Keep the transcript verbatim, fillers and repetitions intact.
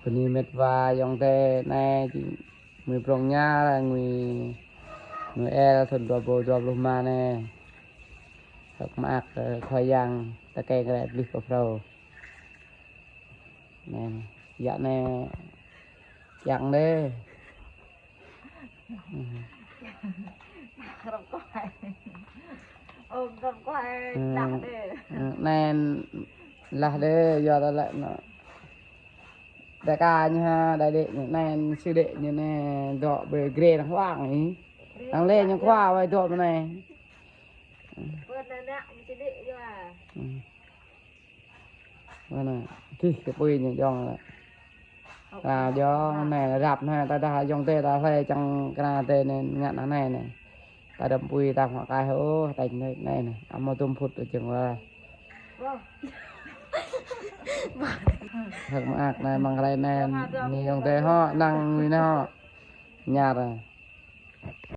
Bơni met wa ayŏng adơi anai, či mơ̆ng prong ña, ngui Noel thun dua rơbâo dua pluh rơma anai. Hơ̆k mơak, ơ, Khua Yang, ta keng rai pơplih kơ phrâo. Anai, yă anai, kiăng đơi. Ơ, anai lah đơi, yua ta lĕ anŭn. Đại ca ñu hă, đại đế ñu anai, sư đế ñu anai, dŏ ƀơi grê đàng hoàng ih. Đăng lê ñu khua wai dŏ ƀơi anai. Ơ. Anai, kih kơ pui ñu jong lĕ. Kơ anai jong anai rap anai, ta dah ayŏng adơi ta hlơi čang kơ anai adơi anai ngă anai anai. Ta đăm pui ta hmâo kai hơ, ta anai anai anai. Amâo dŭm phŭt tơ jơ̆ng wa. Hơ̆k mơak anai mơ̆ng hrơi anai, anai ayŏng adơi hŏ, năng ngui anai hŏ. Ñar.